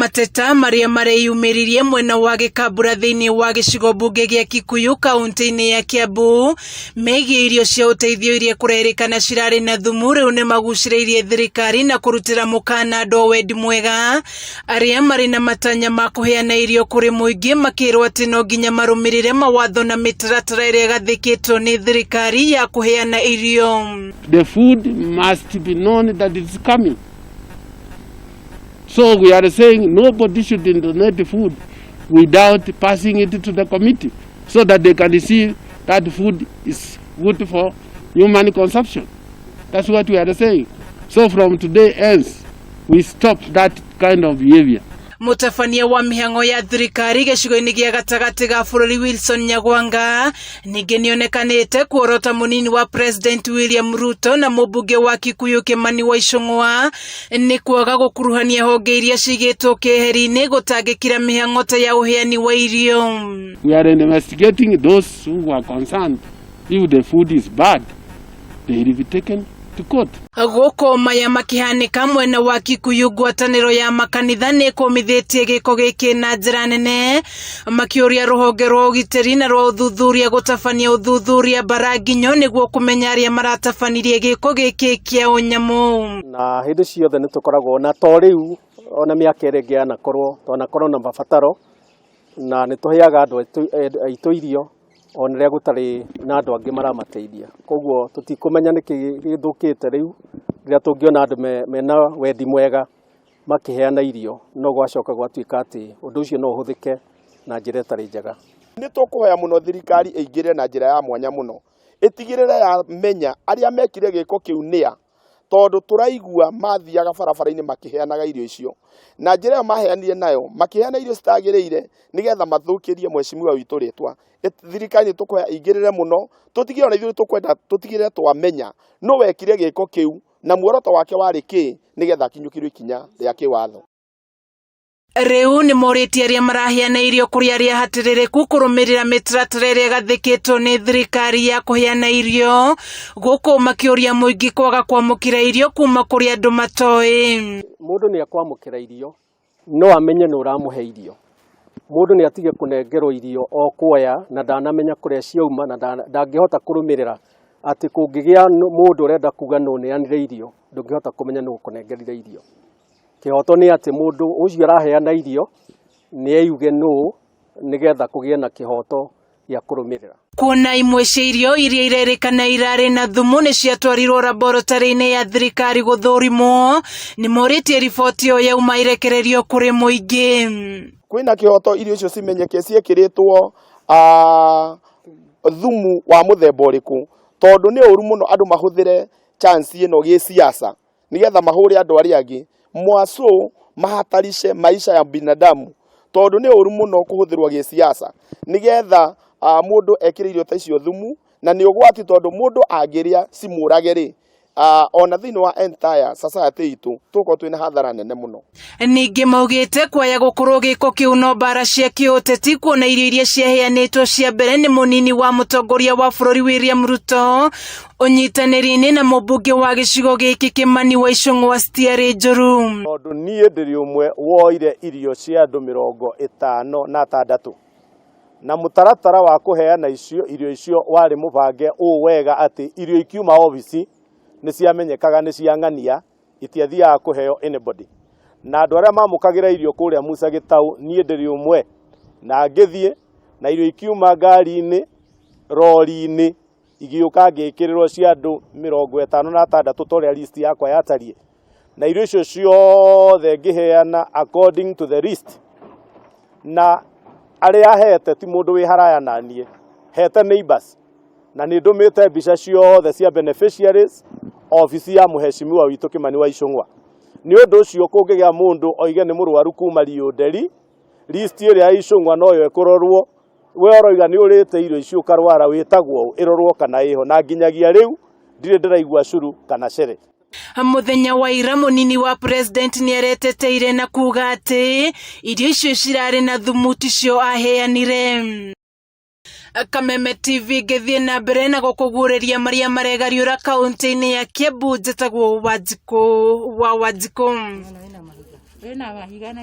Mateta marĩa mareyumĩririe mwena wa Gĩkambura thĩinĩ wa gĩcigo mbunge gĩa Kikuyu kaunti-inĩ ya Kiambu megiĩ irio cia ũteithio iria kũrerĩkana cirarĩ na thumu rĩu nĩmagucĩrĩirie thirikari na kũrutĩra mũkana andũ a wendi mwega arĩa marĩ na matanya ma kũheana irio kũrĩ mũingĩ makĩrwo atĩ no nginya marũmĩrĩre mawatho na mĩtaratara ĩrĩa ĩgathĩkĩtwo nĩ thirikari ya kũheana irio. The food must be known that it's coming. So we are saying nobody should donate food without passing it to the committee so that they can see that food is good for human consumption. That's what we are saying. So from today ends, we stop that kind of behavior. Mũtabania wa mĩhang'o ya thirikari gĩcigo-inĩ gĩa gatagatĩ ga bũrũri Wilson Nyagwanga ningĩ nĩonekanĩte kuorota mũnini wa President William Ruto na mũmbunge wa Kikuyu Kimani wa Ichung'wa nĩ kwaga gũkuruhania honge iria cigĩtwo keheri-inĩ gũtangĩkĩra mĩhang'o ta ya ũheani wa irio. We are investigating those who are concerned. If the food is bad, they will be taken to court. Gũkũ maya makĩhanĩka mwena wa Kikuyu ngwatanĩro ya makanitha nĩ ĩkũmithĩtie gĩko gĩkĩ na njĩra nene makĩũria rũhonge rwa ũgitĩri na rwa ũthuthuria gũtabania ũthuthuria mbaranginyo nĩguo kũmenya arĩa maratabanirie gĩko gĩkĩ kĩa ũnyamũ. Na hĩndĩ ciothe nĩ tũkoragwo na to rĩu ona mĩaka ĩrĩa ĩngĩ yanakorwo twanakorwo na mabataro na nĩ tũheaga andũ aitũ irio ona rĩrĩa gũtarĩ na andũ angĩ maramateithia. Koguo tũtikũmenya nĩkĩ gĩthũkĩte rĩu rĩrĩa tũngĩona andũ mena wendi mwega makĩheana irio no gwacoka gwatuĩka atĩ ũndũ ũcio no ũhũthĩke na njĩra ĩtarĩ njega. Nĩ tũkũhoya mũno thirikari ĩingĩre na njĩra ya mwanya mũno, ĩtigĩrĩre yamenya arĩa mekire gĩko kĩu nĩa, tondũ tũraigua mathiaga barabara-inĩ makĩheanaga irio icio, na njĩra ĩyo maheanire nayo makĩheana irio citagĩrĩire nĩgetha mathũkĩrie mheshimiwa witũ rĩtwa. Thirikari nĩ tũkũhoya ĩingĩrĩre mũno, tũtigĩrĩre ona ithuĩ tũkwenda tũtigĩrĩre twamenya nũ wekire gĩko kĩu na muoroto wake warĩ kĩ nĩgetha akinyũkĩrio ikinya rĩa kĩwatho. Rĩu nĩ morĩtie arĩa maraheana irio kũrĩ arĩa hatĩrĩrĩku kũrũmĩrĩra mĩtaratara ĩrĩa ĩgathĩkĩtwo nĩ thirikari ya kũheana irio gũkũ makĩũria mũingĩ kwaga kwamũkĩra irio kuma kũrĩ andũ matoĩ. Mũndũ nĩ akwamũkĩra irio no amenye nĩ ũramũhe irio. Mũndũ nĩ atige kũnengerwo irio o kuoya na ndanamenya kũrĩa ciauma na ndangĩhota kũrũmĩrĩra atĩ kũngĩgĩa mũndũ ũrenda kuga nũ ũneanire irio ndũngĩhota kũmenya nũ ũkũnengerire irio. Kĩhoto nĩ atĩ mũndũ ũcio ũraheana irio nĩ eyuge nũ nĩgetha kũgĩe na kĩhoto gĩa kũrũmĩrĩra. Kuona imwe cia irio iria irerĩkana irarĩ na thumu nĩ ciatwarirwo laboratory-inĩ ya thirikari gũthũrimwo nĩ morĩtie riboti ĩyo yauma ĩrekererio kũrĩ mũingĩ. Kwĩna kĩhoto irio icio cimenyeke ciĩkĩrĩtwo thumu wa mũthemba ũrĩkũ, tondũ nĩ ũru mũno andũ mahũthĩre chance ĩno gĩsiasa nĩgetha mahũre andũ arĩa angĩ mwaco mahatarishe maisha ya binadamu, tondũ nĩ ũru mũno kũhũthĩrwo gĩsiasa nĩgetha mũndũ ekĩre irio ta icio thumu, na nĩ ũgwati tondũ mũndũ angĩrĩa cimũrage rĩ, ona thĩinĩ wa entire society itũ tũgũkorwo twĩna hathara nene mũno. Ningĩ maugĩte kwaya gũkorwo gĩko kĩu no mbara cia kĩũteti kuona irio iria ciaheanĩtwo cia mbere nĩ mũnini wa mũtongoria wa bũrũri William Ruto ũnyitanĩri-inĩ na mũmbunge wa gĩcigo gĩkĩ Kimani wa Ichung'wa citiarĩ njũru. Tondũ niĩ ndĩrĩ ũmwe woire irio cia andũ 56 na mũtaratara wa kũheana icio irio icio warĩ mũbange ũũ wega atĩ irio ikiuma obici nĩ ciamenyekaga nĩ cia ng'ania itiathiaga kũheo anybody. Na andũ arĩa mamũkagĩra irio kũrĩa Musa Gĩtaũ niĩ ndĩrĩ ũmwe na ngĩthiĩ na irio ikiuma ngari-inĩ rori-inĩ igĩũka ngĩkĩrĩrwo cia andũ 56 ta ũrĩa list yakwa yatariĩ, na irio icio ciothe ngĩheana according to the list, na arĩa hete ti mũndũ wĩ haraya na niĩ, hete neighbors, na nĩ ndũmĩte mbica ciothe cia beneficiaries obici ya mũheshimiwa witũ Kimani wa Ichung'wa. Nĩ ũndũ ũcio kũngĩgĩa mũndũ oige nĩ mũrwaru kuma Riũnderi, list ĩrĩa ya Ichung'wa noyo ĩkũrorwo, we ũroiga nĩ ũrĩte irio icio ũkarwara wĩtagwo ĩrorwo kana ĩho, na nginyagia rĩu ndirĩ ndĩraigua curu kana cere. Mũthenya wa ira mũnini wa president nĩareteteire na kuga atĩ irio icio cirarĩ na thumu ticio aheanire. Kameme TV ngĩthiĩ na mbere na gũkũguũrĩria marĩa maregariũra kaunti-inĩ ya Kiambu. Njĩtagwo Wanjikũ wa Wanjikũ. Wĩna mahiga na